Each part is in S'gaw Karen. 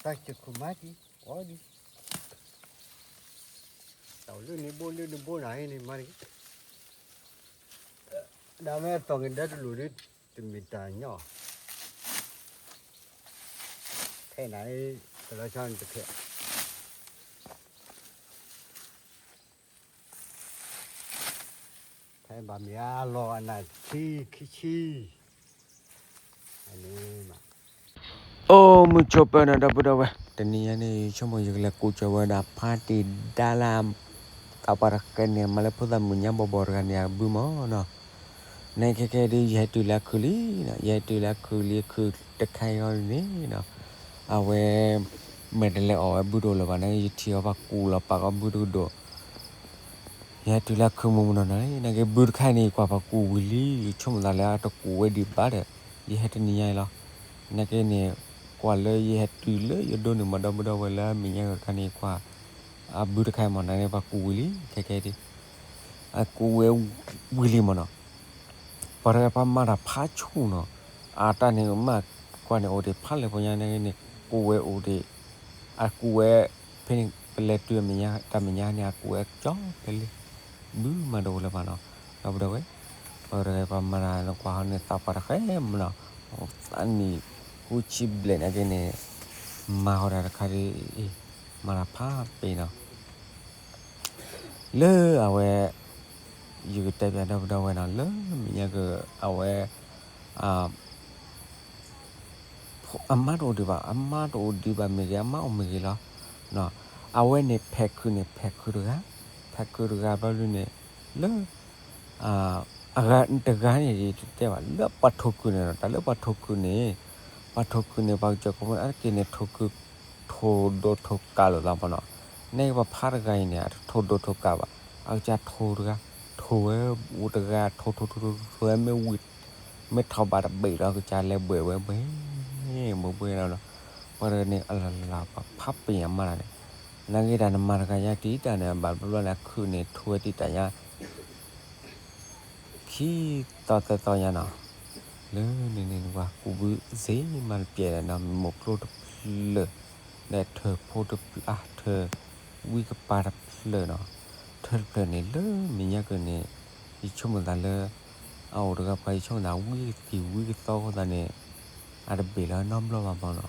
တၢ်စခိၣ်မၤက့ၤ အီဒံး တၢ်လၢန့ၣ်ဘိလၢနဘိနၤန့ၣ်မၤန့ၣ် ဒၣ်မ့ၢ်တီၢ်က့ၤဒၢတလိၣ်ဒ် တမ့ၢ်တၢ်ညီ ဖဲနၤ ကလီၤဆီန့ၣ်တဖဲ ဖဲဘၣ်မ့ၢ်အလီၢ်အနၢ်ခံခံဆံ အိၣ်မုာ်ဆိးပၢၤနီၤ ဒီပုၢ်ဒီဝဲၢ် တနံၤညါန့ၣ် ယဆိကမိၣ်ယကလဲၤကိးကၠီၤဝဲဒၣ်ဖါတံၢ်ဒါလၢ သးပှၢ်တဃဲန့ၣ် မၤလၢဖိသၣ်မုၣ်ညါဘီၣ်ဘီၣ်တဂၤန့ၣ် အဘုမၢ်နီၤ နကဲကဲဒ်ယဟဲတုၤလၢအခုးလံနီၤ ယဟဲတုၤလၢအခုးလံ အခုးတခါအံၤအီၤန့ၣ်နီၤ အဝဲ မ့ၢ်တလဲၤအီၣ်ဝဲဘုတအိၣ်လၢၤဘၣ် နကဲယထံၣ်အီၤပှၤကူၣ်လီၤပာ်ကီဘုတကဒိၣ် ယဟဲတုၤလၢအခုးမုၢ်မုၢ်နီၤနီၤ နကဲဘုတခါန့ၣ် ယကွၢ်ပှၤကူၣ်ဝံၤလံ ယဆိကမိၣ်သးလၢအတကူၣ်ဝဲဒံးဘၣ်ဒီး ယဟဲတနံၤညါအံၤလီၤ နကဲန့ၣ် ကွၢ်လၢယဟဲတုၤလၢယဒိန့ၣ် မၤဒီပုၢ်ဒီဝဲၢ်လၢအမဲာ်ညါကတခါန့ၣ် ကွၢ် အဘုတခါအံၤမၢ် နကဲပှၤကူၣ်ဝံၤလံ ခဲကဲဒ် အကူၣ်ဝဲဝံၤလံမၢ်နီၤ ပှၤတဂၤပှၤမၤတၢ်ဖးဆူၣ်နီၤ အတၢ်န့ၣ်မး ကွၢ်န့ၣ်အိၣ်ဒံးဖးလဲၢ်ဖိညါန့ၣ်န့ၣ် ကူၣ်ဝဲအိၣ်ဒံး အကူၣ်ဝဲ ဖဲန့ၣ် ပလဲၤတုၤအမဲာ်ညါ တၢ်မဲာ်ညါန့ၣ် အကူၣ်ဝဲကၠီဖဲလံ ဘုမၤတအိၣ်လၢၤဘၣ်နီၤ ဒီပုၢ်ဒီဝဲၢ် ပှၤတဂၤပှၤမၤတၢ်နကွၢ်ဟီန့ၣ် သးပှၢ်တဃဲမၢ်နီၤ သးနံၣ်ဃုဆံဘျဲၣ်နာ်က့န့ၣ် မၤဃီၤတၢ်တခါဒ်အံၤ မၤတၢ်ဖးပ့ၤနီၤ လၢအဝဲ ယကတဲပၠးဒီပုၢ်ဒီဝဲၢ်နီၤ လၢမဲာ်ညါက အဝဲ အမါတအိၣ်ဒံးဘၣ် အမါတအိၣ်ဒံးဘၣ်မ့ၢ်ဂ့ၤ အမါအိၣ်မ့ၢ်ဂ့ၤလီၤ. အဝဲန့ၣ်ဖဲးခုးန့ၣ် ဖဲးခုးတဂၤ, ဖဲးခုးတဂၤဘျီဒုန့ၣ် လၢ အဂၤတဂၤန့ၣ် တတဲဘၣ် လၢပှၤထိၣ်ခုးန့ၣ်ဒီး တၢ်လၢပှၤထိၣ်ခုးန့ၣ် ပှၤထိၣ်ခုးန့ၣ် ပှၤကစၢၢ်ကိးမုၢ်အါတက့ၢ်န့ၣ် ထိၣ်ခုး ထိၣ်ဒိၣ်ထိၣ်ကးလိာ်သးမၢ်နီၤ. နကဲပှၤဖးတဂၤအံၤန့ၣ် အတထိၣ်ဒိၣ်ထိၣ်ကးဘၣ်. အကစၢ်ထိၣ်တဂၤ ထိၣ်ဝဲအိၣ်တဂၤ ထိၣ်ထိၣ်ထိၣ်ထိၣ်ထိၣ်ဝဲမ့ၢ်ဝံၤ မ့ၢ်ထီၣ်ဘးတဘ့ၣ်ဒီး အကစၢ်လဲၤဘှဲးဝဲဘှဲး ဘှဲးဘှဲးလီၤ. ပှၤတဂၤန့ၣ် အလီၢ်လီၢ်ပှၤဖးပ့ၤအမါတဂၤန့ၣ် နကဲတၢ်နမၤတဂၤညါတံၢ်တၢ်န့ၣ် ဘၣ်ဘျီဘျီန့ၣ် အခုးန့ၣ် ထိၣ်ဝဲတံၢ်တၢ်ညါ ခံသီသၢသီညါနီၤ, လၢန့ၣ်န့ၣ် နကွၢ်ကူးဘုစ့မၤတပျဲၢ်ဒီးနီၤ မိၢ်ကျိတဖျၢၣ် ဒီးထၢၣ်ဖိတဖျၢၣ် အါထၢၣ် ဝံကပၤတဖျၢၣ်နီၤ, ထၢၣ်တဖျၢၣ်န့ၣ် လၢမဲာ်ညါက့ၤန့ၣ် ယဆိကမိၣ်သးလၢ အအိၣ်တဂၤပှၤ ယဆိကမိၣ်သးဝံကသံၣ်ဝံကသီအဃိသတးန့ၣ် အတဘ့ၣ်လီၤနီတဘျီဘၣ်မၢ်နီ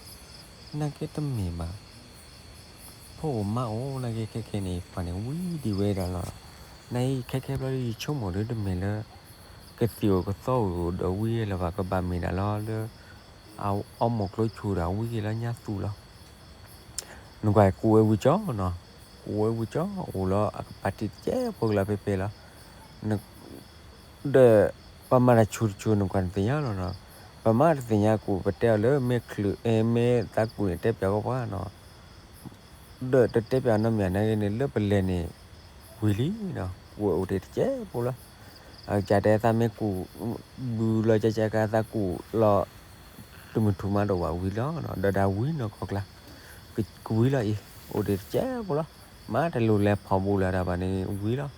ၤ, နကဲတမ့ၢ်ဘၣ် ဖိအိၣ်မါအိၣ် နကဲခဲခဲန့ၣ် ပှၤန့ၣ်ဝံဒံးဝဲဒၣ်လီၤ. နအံၤခဲခဲဘျီ ယဆိကမိၣ်ဒ်တမ့ၢ်လၢ ကသံၣ်အိၣ်ကသီအိၣ်ဒီးဝံလၢၤဘၣ် ကဘၣ်မ့ၢ်ဒၣ်လီၤလၢ အအီမိၢ်ကျိဆူၣ်ဒီးဝံက့ၤလီၤညါသူၣ်လီၤ. နကွၢ်ကူးဝဲဝံကၠီနီၤ, ကူးဝဲဝံကၠီ အိၣ်လီၤအကပၤတံၢ်တကဲဖိကလီၤဖဲဖဲလီၤ. ဒီး ပှၤမၤတၢ်ဆူၣ်တဆူၣ် နကွၢ်နသ့ၣ်ညါလီၤနီၤ. ပမၤတသ့ၣ်ညါကူး ပတဲအီၤလၢမ့ၢ်ချုး မ့ၢ်သးကူးန့ၣ် တဲပၠးဝဲပှၤနီၤ ဒီးတတဲပၠးနီတမံၤ နကဲန့ၣ် လၢပလဲၤန့ၣ် ဝံၤလံနီၤ ကူးဝဲအိၣ်တ့ၢ်တကဲဖိလီၤ. အကစၢ်တဲသးမ့ၢ်ကူး ဘုလီၤကကကါ သးကူးလီၤ တမုၢ်ထူၣ်မးတအိၣ်ဘၣ်ဝံၤလီၤ. ဒီးဒၣ်ဝံနီၢ်ကီၢ်ကျါ ကဝံၤလီၤအံၤ အိၣ်တ့ၢ်တကဲဖိလီၤ. မ့ၢ်တလိၣ်လဲၤဖီၣ်ဘူးလၢၤတၢ်ဘၣ်န့ၣ် ဝံၤလီၤ.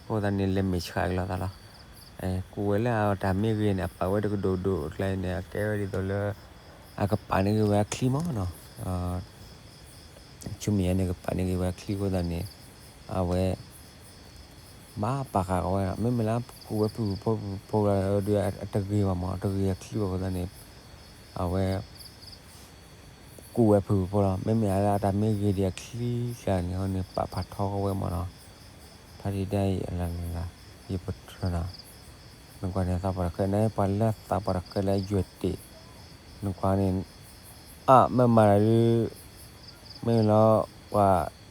အဃိသတးန့ၣ် လဲၤမဲာ်ဆှးက့ၤလိာ်သးလီၤ. ကူးဝဲလၢအတၢ်မ့ၢ်ဂ့ၤန့ၣ် အပာ်ဝဲတကဒိၣ်ဒိၣ်အကျါန့ၣ် အကဲဝဲဒ်သိးလၢ အကပာ်န့ၢ်က့ၤဝဲအချံမၢ်နီၤ ဆူမဲာ်ညါန့ၣ် ကပာ်န့ၢ်က့ၤဝဲအချံအဃိသတးန့ၣ် အဝဲ ဘၣ်ပာ်ဃာ်ကီးဝဲ မ့မ့ၢ်လၢကူးဝဲဖုၣ်ဖုၣ်ဖိဖုၣ်ဖုၣ်ဖိလီၤဒီး အတဂ့ၤဘၣ်မၢ် တဂ့ၤအချံဘၣ်အဃိသတးန့ၣ် အဝဲ ကူးဝဲဖုၣ်ဖုၣ်ဖိလီၤ. မ့မ့ၢ်လၢအတၢ်မ့ၢ်ဂ့ၤဒံးအချံကျါန့ၣ် ဟီန့ၣ် ပာ်ဖးထီကီးဝဲမၢ်နီၤ ဖါတံၢ်ဒါအံၤအလၢ်လၢ်လၢ် ယပတြၢၤနီၤ နကွၢ်န့ၣ် သးပှၢ်တဃဲ နပှၤလၢသးပှၢ်တဃဲလၢယွဲၢ်တ့ၢ် နကွၢ်န့ၣ် အါ မ့ၢ်မၤတၢ်ဒုး မ့ၢ်လီၤ ပှၤ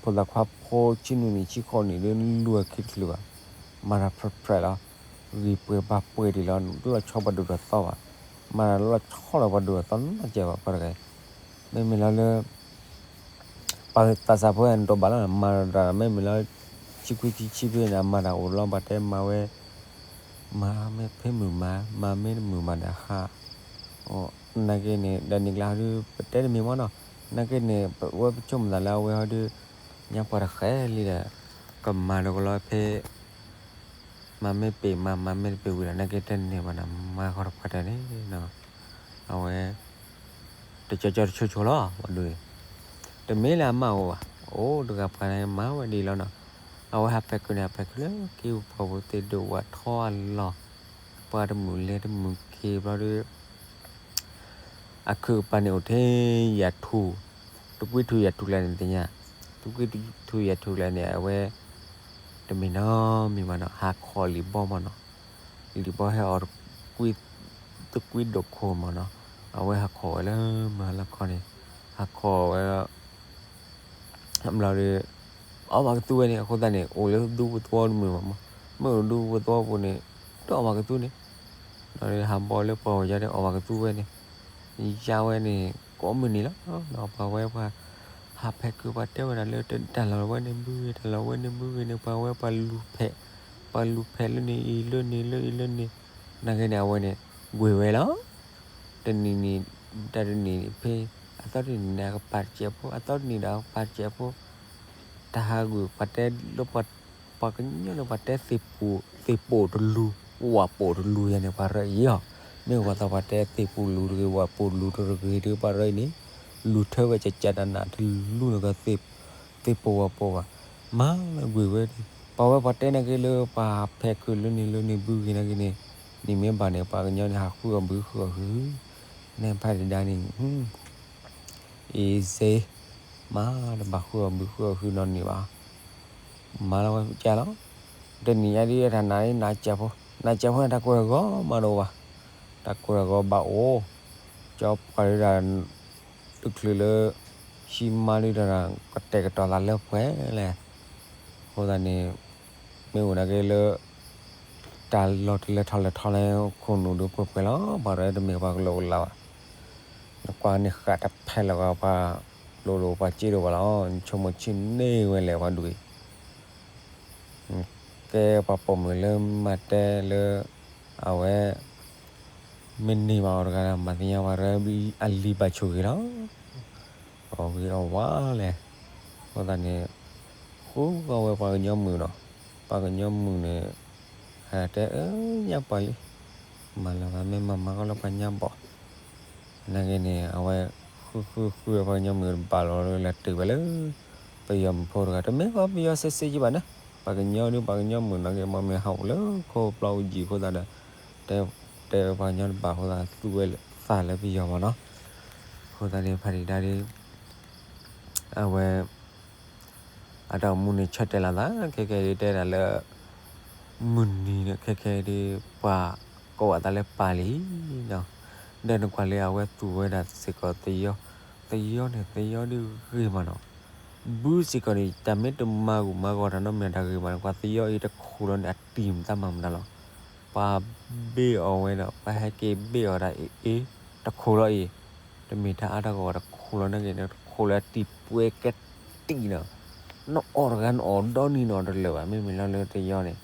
ဖိသၣ်ခွါဖိဆံနွံနံၣ်ဆံဃိးနံၣ်ဒုး လူၤအခံတချုးဘၣ် မၤတၢ်ဖြၢဖြၢလီၤ ဂံၢ်ပှဲၤဘါပှဲၤဒံးလီၤ လီၤဆီပှၤဒိၣ်ထီၣ်သီဘၣ် မၤတၢ်လီၤဆီလီၤပှၤဒိၣ်ထီၣ်သီနီတစဲးဘၣ် ပှၤတဂၤ မ့မ့ၢ်လီၤလၢ ပှၤသးစၢ်ဖိန့ၣ် ဒိးဘၣ်လီၤ မၤတၢ်မ့မ့ၢ်လီၤ ဆံခွံဆံဆံဖဲန့ၣ် မၤတၢ်အိၣ်လီၤ ပှၤတဲမၤဝဲ မၤမ့ၢ်ဖဲမုာ်မၤ မၤမ့ၢ်တမုာ်မၤဒီးဟး နာ်က့န့ၣ် ဒီးန့ၣ်ကျါဟီဒုး ပတဲတမ့ၢ်မၢ်နီၤ နာ်က့န့ၣ် ပဝဲပဆိကမိၣ်သးလၢအဝဲဟီဒုး ညါပှၤတဃဲလံဒီး ကမၤတကလီဖဲ မၤမ့ၢ်ပ့ၤမၤ မၤမ့ၢ်တပ့ၤဝံၤဒီး နာ်က့တန့ၢ်ဘၣ်နီၤ မၤဃီတပှၢ်တၢၢ်န့ၣ်နီၤ အဝဲ တကၠီကၠီတဆိဆိလီၤ ပှၤဒိၣ်န့ၣ်, တမ့ၢ်လၢအမါအိၣ်ဘၣ်, အိၣ်တဂၤပှၤန့ၣ်မၤဝဲဒ်လီၤနီၤ, အဝဲဟးဖဲးခုးန့ၣ် ဟးဖဲးခုးလၢက့ၤပှၤပူၤသ့ၣ်ဒိၣ်ဝးထီၣ်အလီၢ်, ပှၤတမုာ်လဲၤတမုာ်က့ၤဘျီဒီး အခုးကပၤန့ၣ်အိၣ်ထဲယၤထူၣ်, တကွံထူၣ်ယၤထူၣ်ကျါန့ၣ်တသ့ၣ်ညါ, တကွံထူၣ်ယၤထူၣ်ကျါန့ၣ် အဝဲ တမ့ၢ်နီတမံၤဘၣ်နီၤ, ဟးခိးလံာ်ဘီမ့ၢ်နီၤ, လံာ်ဘီဟဲအီၤတကွံ, တကွံဒိၣ်ခိၣ်မ့ၢ်နီၤ, အဝဲဟးခိးဝဲလၢမုၢ်ဟါလီၢ်ခီန့ၣ်, ဟးခိးဝဲ ဘျီဒီး အီၣ်ဘၣ်ကသူဝဲန့ၣ် အဃိသတးန့ၣ် အိၣ်လၢဒူပသဝီတမုာ်ဘၣ်မး, မ့ၢ်အိၣ်ဒူပသဝီပူၤန့ၣ် တအီၣ်ဘၣ်ကသူန့ၣ်, ဒီးဟးဘီလၢပှၤအီၣ်ယါဒီးအီၣ်ဘၣ်ကသူဝဲန့ၣ်, ယါဝဲန့ၣ် ကိးမုၢ်နံၤလီၤ, ဒီးပှၤဝဲပှၤ ဟးဖဲးခုး ပှၤတဲဝဲဒၣ်လၢတၢ်လီၢ်ဝဲန့ၣ်ဘုဂ့ၤ တၢ်လီၢ်ဝဲန့ၣ်ဘုဂ့ၤန့ၣ် ပှၤဝဲပှၤလူၤဖဲး, ပှၤလူၤဖဲးလၢန့ၣ်အံၤလၢန့ၣ်လၢအံၤလၢန့ၣ်, နာ်က့န့ၣ် အဝဲန့ၣ် ကွံာ်ဝဲလီၤ တနံၤန့ၣ်, တၢ်တနံၤန့ၣ်ဖဲ, အသီတနံၤန့ၣ် အကပၤတစဲးဖိ, အသီတနံၤဒီးအကပၤတစဲးဖိ, တၢ်ဟးဂူာ်ပှၤတဲလၢပှၤ, ပှၤကညီန့ၣ် ပှၤတဲသ့ၣ်ပိၣ်တလူၤ, ဝၣ်ပိၣ်တလူၤယၤန့ၣ် ပှၤရၢအံၤအီၤ, မ့ၢ်ဝဲသးပှၤတဲသ့ၣ်ပိၣ်လူၤတဂ့ၤ ဝၣ်ပိၣ်လူၤတဂ့ၤဒီး ပှၤရၢအံၤန့ၣ် လူၤထၢဝဲကကနနတလူၤန့ၣ်က သ့ၣ်ပိၣ်ဝၣ်ပိၣ်ဘၣ်, မၤလၢကွံာ်ဝဲ, ပှၤဝဲပှၤတဲနာ်က့လၢပှၤဖဲးခုးလၢန့ၣ်လၢန့ၣ်ဘုဂ့ၤနာ်က့န့ၣ်, နံၣ်မ့ၢ်ဘၣ်န့ၣ် ပှၤကညီန့ၣ် ဟးဃုအီၣ်ဘုဃုအီၣ်ဟု, န့ၣ်ဖးဒံးဒါန့ၣ် အံၤစ့, မၤတဘၣ်ဃုအီၣ်ဘုဃုအီၣ်ဟုနီတနံၤဘၣ်, မၤလၢဝဲကလီၤ, တနံၤညါဒ်တၢ်နးနးကဲးဖိ, နးကဲးဖိန့ၣ် တၢ်ကွဲးဂီၤမးတအိၣ်ဘၣ်, တၢ်ကွဲးဂီၤဘၣ်အိၣ်, ကၠီပှၤဒုးဒၣ် တချုးလၢ ဟံးမါဒုးတၢ် ကတဲာ်ကတီၤသးလၢပှဲၤလဲၣ်, အဃိသတးန့ၣ် မ့ၢ်အိၣ်နာ်က့လၢ တၢ်လီၢ်တလဲၤထီၣ်လဲၤထီလဲၣ် ခိၣ်နူာ်ဒုးပှဲၤပှဲၤလီၤ, ပှၤရဲတမ့ၢ်ပှၤကလီကလီဘၣ်, နကွၢ်န့ၣ်ဃာ်တဖဲလၢၤဂီၤ ပှၤလိၤလိၤပှၤစ့ဒိၣ်ဘၣ်လီၤ, နဆိကမိၣ်ဆံၣ်န့ၢ်ဝဲလဲၣ်ပှၤဒုးအံၤ ကဲပှၤပိာ်မုၣ်လၢမၤတဲလၢ အဝဲ မ့ၢ်န့ၢ်ဘၣ်အီၤတဂၤဒီး မၤသ့ၣ်ညါပှၤရဲအလံၤဘၣ်ဆိၣ်ဂ့ၤလီၤ, အီၣ်ဂ့ၤအီၣ်ဝါလဲၣ်, အဃိသတးန့ၣ် ဃုဃီဝဲပှၤကညီမုၣ်ဒီး ပှၤကညီမုၣ်န့ၣ် ဟဲတဲအၢညါပှၤလံ, မၤလၢၤဘၣ် မ့ၢ်မၤမၤကီလၢပှၤညါဘီၣ် နာ်က့န့ၣ် အဝဲ ဃုဃုဃုဝဲပှၤကညီမုၣ်တဘၣ်လီၤလၢလဲၤတုၤဝဲလၢ ပယီၤမုၣ်ဖိတဂၤ တမ့ၢ်ကီပယီၤစ့စ့ယံဘၣ်န့ၣ်, ပှၤကညီဒုး ပှၤကညီမုၣ်နာ်က့ မ့ၢ်မ့ၢ်ဟးအိၣ်လၢခိပျီအူကၠံအဃိသတးဒီး တဲ တဲပှၤကညီတဘၣ်အဃိသတး သူဝဲသးလၢပယီၤမးနီၤ, အဃိသတးန့ၣ် ဖးဒံးဒါဒီး အဝဲ အတၢ်အိၣ်မူန့ၣ် ဆၢတဲာ်လီၤသး ခဲခဲအံၤတဲဒၣ်လၢ မုၢ်နံၤန့ၣ် ခဲခဲအံၤဒ် ပှၤကိးဘၣ်သးလၢပၢ်လံနီၤ, ဒီးနကွၢ်လၢအဝဲသူၣ်ဝဲဒၣ်စ့ၢ်ကီးသယီ, သယီန့ၣ် သယီဒ်ဂ့ၤမးနီၤ, ဘုစ့ၢ်ကီးန့ၣ် တၢ်မ့ၢ်တမၤဂူာ်မၤဂီၤတၢ်နီတမံၤတၢ်ဂ့ၤမးန့ၣ် ကွၢ်သယီအံၤတခိၣ်လီၤန့ၣ် အတံၢ်မတၤမၤမတၤလီၤ, ပှၤဘ့ၣ်အီၤဝဲဒီး ပှၤဟဲက့ၤဘ့ၣ်အီၤဒၣ်အ့ၣ်အ့ၣ် တခိၣ်လီၤအံၤ, တမ့ၢ်တၢ်အါတၢ်ဂီၢ်တခိၣ်လီၤနာ်က့န့ၣ် တခိၣ်လီၤအတံၢ်ပှဲၤကဲတံၢ်နီၤ, နအီၣ်တဂၤနအီၣ်ဒီနံၤနအီၣ်တလၢာ်ဘၣ်, မ့မ့ၢ်လီၤလၢသယီန့ၣ်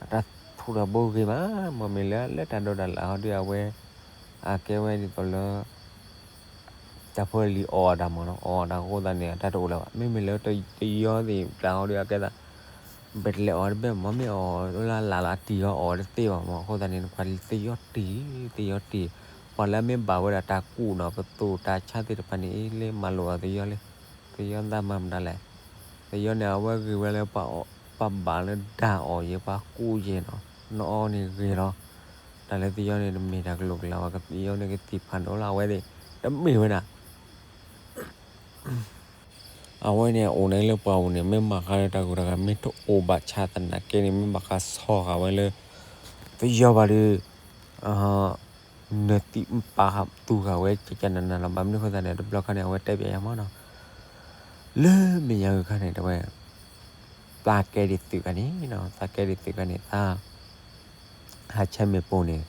အတၢ်ထူးတၢ်ဘိဂ့ၤမး, မ့မ့ၢ်လၢလၢတၢ်ဒိးတၢ်လၣ်ဟီဒ်အဝဲ အကဲဝဲဒ်သိးလၢ တၢ်ဖိလံၤအီၣ်အတၢ်မ့ၢ်နီၤ, အီၣ်အတၢ်အဃိသတးန့ၣ် အတၢ်တအိၣ်လၢၤဘၣ်, မ့မ့ၢ်လၢတယီသ့ၣ်တဖၣ်ဟီဒ်အကဲသး ဘယ်တလဲၤအီၣ်တဘ့ၣ်မ့ၢ် မ့ၢ်အီၣ်လၢလၢ်လၢ်အတံၢ်အီၤ အီၣ်တသ့ဘၣ်မ့ၢ်, အဃိသတးန့ၣ် နကွၢ်သယီတံၢ် သယီတံၢ်, ပှၤလၢအမ့ၢ်ဘၣ်ဝဲဒၣ်တၢ်ကူၣ်နီၤ ပသိၣ်တၢ်ဆါသ့ၣ်တဖၣ်န့ၣ် လၢမၤလိာ်အီၤသယီလံ, သယီသးမၤမတၤလဲၣ်, သယီန့ၣ် အဝဲဂ့ၤဝဲလၢ ပှၤဘၣ်လၢဒၣ်အီၣ်ယဲ ပှၤကူၣ်ယဲနီၤ, နအီၣ်န့ၣ်ဂ့ၤလီၤ, တၢ်လၢသယီန့ၣ် တမ့ၢ်တၢ်ကလိာ်ကလၤဘၣ်, သယီန့ၣ်ကသံၣ်ဖးဒိၣ်လီၤ အဝဲသ့ၣ်, တမ့ၢ်ဝဲဒၣ် အဝဲန့ၣ် အအိၣ်န့ၣ်လၢပှၤအိၣ်န့ၣ် မ့ၢ်ဘၣ်ဃးလၢတၢ်ဂုၤတၢ်ဂၤ မ့ၢ်တအိၣ်ဘၣ်ဆၣ်သနာ်က့န့ၣ် မ့ၢ်ဘၣ်ဃးဆီၣ်ဃာ်ဝဲလၢ သယီဘၣ်ဒီး နသံၣ်ပာ်သူၣ်ဃာ်ဝဲ ကကနနလီၤ, ဘၣ်မနုၤအဃိသတးန့ၣ် တဘျီခါန့ၣ် အဝဲတဲပျဲယၤမ့ၢ်နီၤ, လၢမဲာ်ညါဂုၤခါန့ၣ် တဲဝဲ သးကဲဒ်သုးခါန့ၣ်နီၤ, သးကဲဒ်သုးခါန့ၣ် သး ဟးဆဲမ့ၣ်ပိၢ်န့ၣ်,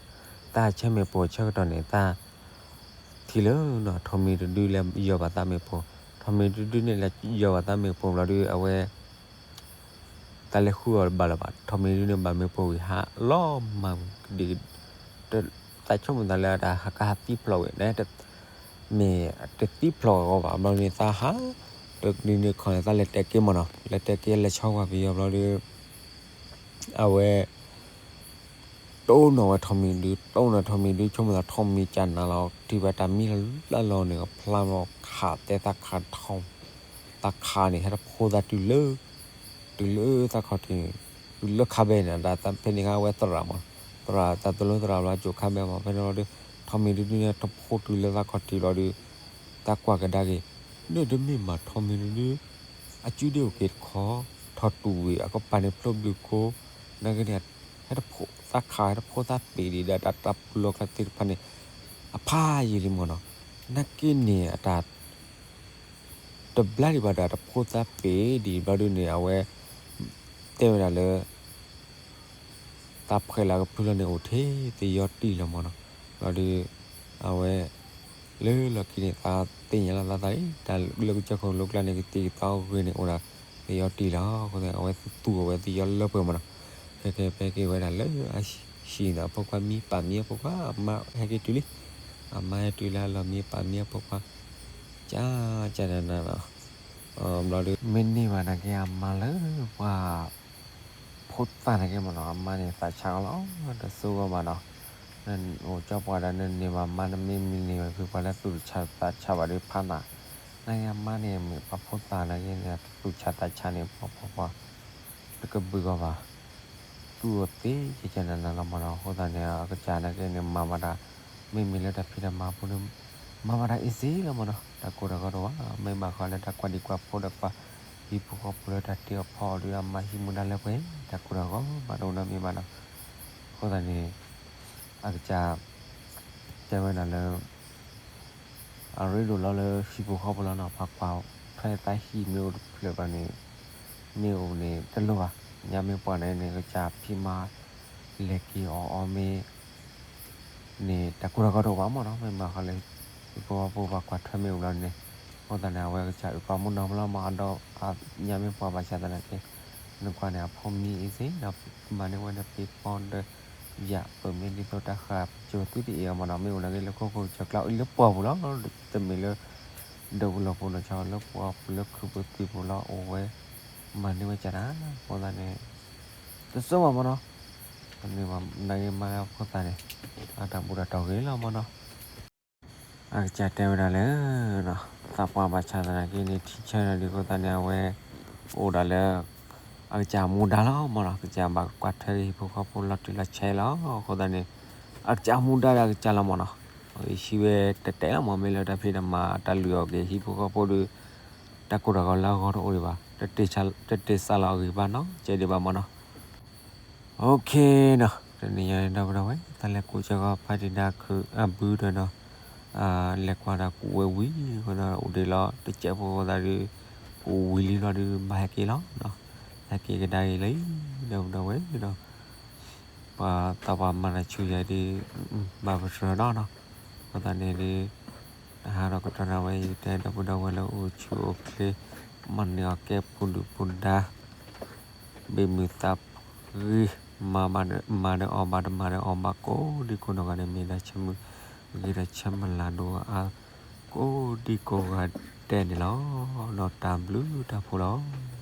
သးဟးဆဲမ့ၣ်ပိၢ်ဆၢကတီၢ်န့ၣ် သး ထံၣ်လၢနီၤ ထိးမံၤတဒုလၢယီၢ်ဘၣ်သးမ့ၣ်ပိၢ်, ထိးမံၤတဒုန့ၣ်လၢယီၢ်ဘၣ်သးမ့ၣ်ပိၢ်ဘျီဒီး အဝဲ သးလဲၤဃုအီၤတဘၣ်လၢၤဘၣ်, ထိးမံၤတဒုန့ၣ်ဘၣ်မ့ၣ်ပိၢ်ဝံၤ ဟးလီၤမၢ်ဝံၤ ကဒံကဒံ, သးဆိကမိၣ်သးလၢတၢ်ဟးကဟးသံဖျိးဝံၤန့ၣ် မ့ၢ်တသံဖျိးအဂီၢ်ဘၣ်, ဘျီန့ၣ်သးဟး တနံၤနံၤခီန့ၣ် သးလဲၤတဲက့ၤမ့ၢ်နီၤ, လဲၤတဲက့ၤလဲၤဆီကွၢ်ပယီၤဘျီဒီး အဝဲ တ တိၢ်နီၣ်ဝဲထိးမံၤဒု တိၢ်နီၣ်ထိးမံၤဒု ဆိကမိၣ်သးထိးမံၤကနၤလီၤ ထံၣ်ဝဲတၢ်မံလၢလီၢ်န့ၣ် ကဖျါလီၤခးတဲသးခးထီၣ် သးခးန့ၣ် ဟဲတဖိသးတုၤလၢ တုၤလၢသးခီၣ်ထံးန့ၣ် တုၤလၢခါဘဲန့ၣ် ဒီးဖဲန့ၣ်ခါဝဲသရၣ်မး သရၣ်တၢ်သိၣ်လိသရၣ်ဘျီကၠိခါဘဲမး ဖဲန့ၣ်လီၤဒု ထိးမံၤဒုဒုန့ၣ် တဖိတုၤလၢသးခီၣ်ထံးလီၤဒု သးကွၢ်ကဒါက့ၤ ဒ်တမ့ၢ်မးထိးမံၤဒုဒု အစုဒ့အိၣ်က့ၤတခီ ထီၣ်တူၢ်ဝံၤ အကပၤန့ၣ်ဖျိဘျုးကိ နာ်က့န့ၣ် ဟဲတဖိသးခး ဟဲတဖိသးပ့ၤဒံးဒီးတၢ်တၢ်ပူၤလီၢ်ကျါသ့ၣ်တဖၣ်န့ၣ် အဖးယံာ်လံမးနီၤ နာ်က့န့ၣ်အတၢ် တဘျါဒံးဘၣ်ဒီးတဖိသးပ့ၤဒံးဘျီဒုန့ၣ် အဝဲ တဲဝဲဒၣ်လၢ သးဖှဲးလၢကဖုလီၤန့ၣ်အိၣ်ထဲသယီတံၢ်လီၤမးနီၤ ဘျီဒု အဝဲ လၢလီၢ်ခံန့ၣ် သးသ့ၣ်ညါလီၤသးသးလံ တၢ်လၢကစၢၢ်ခိၣ်လိကျါန့ၣ် ကသံၣ်ကသီအဂ့ၤန့ၣ်အိၣ်ဒၣ် သယီတံၢ်လီၤ အဃိသတး အဝဲသူသူအဝဲသယီလၢပှဲၤမးနီၤ ခဲကဲဖဲက့ၤဝဲဒၣ်လၢအဟံၣ်ဒီးအဖိခွါမံပာ်မံအဖိခွါ အမါဟဲက့ၤတုၤလံ အမါဟဲတုၤလၢအလီၢ်မံပာ်မံအဖိခွါ ကၢ်ကၢ်နၤနၤနီၤ ဘျီဒု မ့ၢ်န့ၢ်ဘၣ်နာ်က့အမါလၢပှၤ ဖိသၣ်နာ်က့မးနီၤ အမါန့ၣ်သးဆါအီၤလီၤ တစိကီၢ်ဘၣ်နီၤ နအိၣ်ကၠီပှၤဒီးနန့ၢ်ဘၣ်မါ နမ့ၢ်မံန့ၢ်ဘၣ်ဖုပှၤလၢသူၣ်တဆါသးဆါဘၣ်ဒီးဖးနၤ နာ်က့အမါန့ၣ်မ့ၢ်ပှၤဖိသၣ်နာ်က့န့ၣ် သူၣ်ဆါသးဆါန့ၣ် ပှၤပှၤပှၤ တကဘုၣ်ကီးဘၣ် သူၣ်အိၣ်သ့ကကနၤနၤလီၤမးနီၤ အဃိသတးန့ၣ် အကစၢ်နာ်က့န့ၣ် မၤမၤတၢ် မ့မ့ၢ်လၢတၢ်ဖံးတၢ်မၤအပူၤန့ၣ် မၤမၤတၢ် easy လီၤမးနီၤ တၢ်ကိၢ်တၢ်ဂီၤတအိၣ်ဘၣ် မ့ၢ်ဘၣ်ဃးလၢတၢ်ကွၢ်ဒံကွၢ်ဖိဒီးပှၤဟံၣ်ဖိဃီဖိလၢတၢ်တ့အီၣ်ဖီအီၣ်ဒီးအမါဟံးမူဒါလၢပှဲၤ တၢ်ကိၢ်တၢ်ဂီၤမးတအိၣ်နီတမံၤဘၣ်နီၤ အဃိသတးန့ၣ် အကစၢ် တဲဝဲဒၣ်လၢ အရ့ဒိၣ်လီၤလၢဟံၣ်ဖိဃီဖိလီၤနီၤ ပှၤကွၢ်ထွဲသးဟံၣ်မ့ၢ်အိၣ်တဖျၢၣ်ဘၣ်န့ၣ် မ့ၢ်အိၣ်န့ၣ်တလိၣ်ဘၣ် ညါမ့ၢ်ပှၤန့ၣ်န့ၣ် ကစၢ်ဖံးမၤ လဲၤက့ၤအီၣ်အီမ့ၢ် န့ၣ် တၢ်ကိၢ်တၢ်ဂီၤတအိၣ်ဘၣ်မးနီၤ မ့ၢ်မၤဃီလၢ ဟံၣ်ဖိဃီဖိပှၤကွၢ်ထွဲမ့ၢ်အိၣ်လီၤန့ၣ် အဃိသတးန့ၣ် အဝဲကစၢ်အုၣ်ကီၤမူနီၤမးလီၤမး အဒီး ညါမ့ၢ်ပှၤဘၣ်ဆၣ်သနာ်က့ နကွၢ်န့ၣ် အဖိမံ easy ဒီးမၤန့ၢ်ဝဲဒီးပ့ၤဖီဒီး ယၢ်ပမ့ၢ်ဒ်သိးတၢ်ဃၢ်ပစိၤသုတအ့ၣ်အီၤမးနီၤ မ့ၢ်အိၣ်နာ်က့လၢခိခိၣ်ကစၢ်ကျါအံၤလၢပှၢ်ပူၤလီၤ တမ့ၢ်လၢ ဒီးပလီၢ်ပူၤနီၤ ဆၢလၢပှၢ်ပူၤလၢခုးပူၤသံၣ်ပူၤလီၤ အိၣ်ဝဲ မၤန့ၢ်ဝဲကၢ်တၢ် အဃိသတးန့ၣ် တစိဘၣ်မးနီၤ နာ်က့မၤလၢအဖိသၣ်န့ၣ် အတၢ်ဘူၣ်တၢ်တီၢ်ဂ့ၤလီၤမးနီၤ အကစၢ်တဲဝဲဒၣ်လၢ သးပှၢ်ဘၣ်ဆၣ်သနာ်က့န့ၣ် ထံဆၢဒီးဒ်အဃိသတးန့ၣ် အဝဲ အိၣ်ဒၣ်လၢ အကစၢ်မူဒါလီၤမးနီၤ ကစၢ်ဘၣ်ကွၢ်ထွဲဟံၣ်ဖိဃီဖိလီၤတံၢ်လီၤဆဲးလီၤ အဃိသတးန့ၣ် အကစၢ်မူဒါဒီးအကစၢ်လီၤမးနီၤ ယဟံးဝဲတဲတဲလီၤမး မ့ၢ်လၢတၢ်ဖံးတၢ်မၤတၢ်လုၢ်အီၣ်က့ၤဟံၣ်ဖိဃီဖိဒီး တၢ်ကိၢ်တၢ်ဂီၤလၢအဂီၢ်တအိၣ်ဒံးဘၣ် တတ့ၢ်စးလီၤအဂ့ၢ်ဘၣ်နီၤ ကဲဒံးဘၣ်မးနီၤ OK နီၤ တနံၤညါန့ၣ် ဒီပုၢ်ဒီဝဲၢ် တၢ်လဲၤကူးကၢဂီၤဖးတံၢ်ဒါခုးအဘုဒီးနီၤ လဲၤကွၢ်ဒီးကူးဝဲဝံၤ အဃိဒီးအိၣ်ဒံးလီၤ တစဲးဖိအဃိသတးဒီး ကူးဝံၤလံလီၤဒီး ဘၣ်ဟဲက့ၤလီၤနီၤ ဟဲက့ၤကဒါက့ၤလံ ဒီပုၢ်ဒီဝဲၢ်နီၤ ပှၤသးပှၢ်မၤတၢ်ဆူၣ်ယၤဒီး ဘၣ်ပတြၢၤနီၤနီၤ အဃိသတးန့ၣ်ဒီး တဟးထီၣ်ကတီၢ်နၤဝဲ ယကတဲဒီပုၢ်ဒီဝဲၢ်လၢအိၣ်ဆူၣ်အိၣ်ချ့ မၤန့ၢ်အီၣ်ကဲပူၤဒုၣ်ပူၤဒါ ဘၣ်မုာ်သးဂ့ၤ မၤဒီးအီၣ်ဘၣ်တမၤဒီးအီၣ်ဘၣ်ကိးဒံကိးနီၢ်ဂၤန့ၣ် မ့ၢ်ဒၣ်ဆၢမုၢ်ဂ့ၤဒီးဆၢမုၢ်လၢ်ဒိၣ်အါ ကိးဒံကိးဂၤဒဲးန့ၣ်လီၤ. ဒီးတၢ်ဘျုးတၢ်ဖှိၣ်လီၤ.